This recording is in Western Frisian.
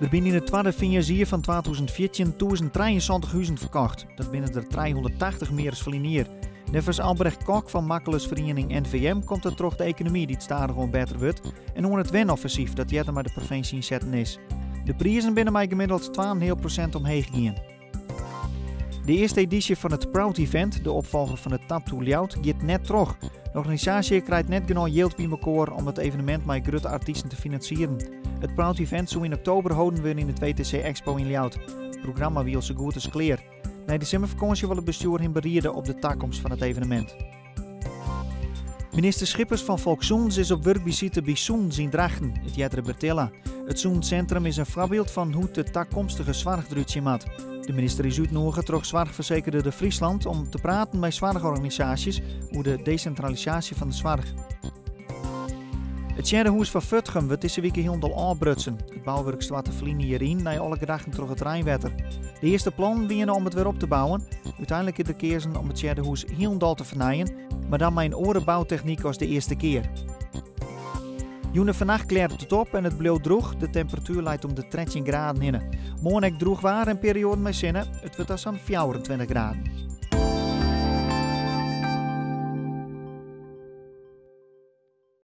Der binne yn it twadde fearnsjier fan 2014 1073 huzen ferkocht. Dat binne der 380 mear as ferline jier. Neffens Albrecht Kok fan makkelersferiening NVM komt dat troch de ekonomy dy't stadichoan better wurdt en oan it wenoffensyf dat earder mei de provinsje ynsetten is. De prizen binne mei gemiddeld twaenheal prosint omheech gien. De earste edysje fan it Proud Event, de opfolger fan it Taptoe Ljouwert, giet net troch. De organisaasje krijt net genôch jild by mekoar om it evenemint mei grutte artysten te finansieren. It Proud Event soe yn oktober holden wurde yn it WTC Expo yn Ljouwert. It programma wie al sa goed as klear. Nei de simmerfakânsje wol it bestjoer him beriede op de takomst fan it evenemint. Minister Schippers fan Folkssûnens is op wurkbesite by Sûnens yn Drachten, it eardere Bertilla. It Sûnenssintrum is in foarbyld fan hoe't de takomstige soarch derút sjen moat. De minister is útnoege troch soarchfersekerder De Friesland om te praten mei soarchorganisaasjes oer de desintralisaasje fan de soarch. It Tsjerkhûs fan Furdgum wurdt dizze wike hielendal ôfbrutsen. It bouwurk stoarte ferline jier yn, nei alle gedachten troch it reinwetter. De earste plannen wiene om it wer op te bouwen. Uteinlik is der keazen om it Tsjerkhûs hielendal te fernijen, mar dan mei in oare boutechnyk as de earste kear. Jûn en fannacht klearret it op en it bliuwt drûch. De temperatuer leit om de 13 graden hinne. Moarn ek drûch waar en perioaden mei sinne. It wurdt dan sa'n 24 graden.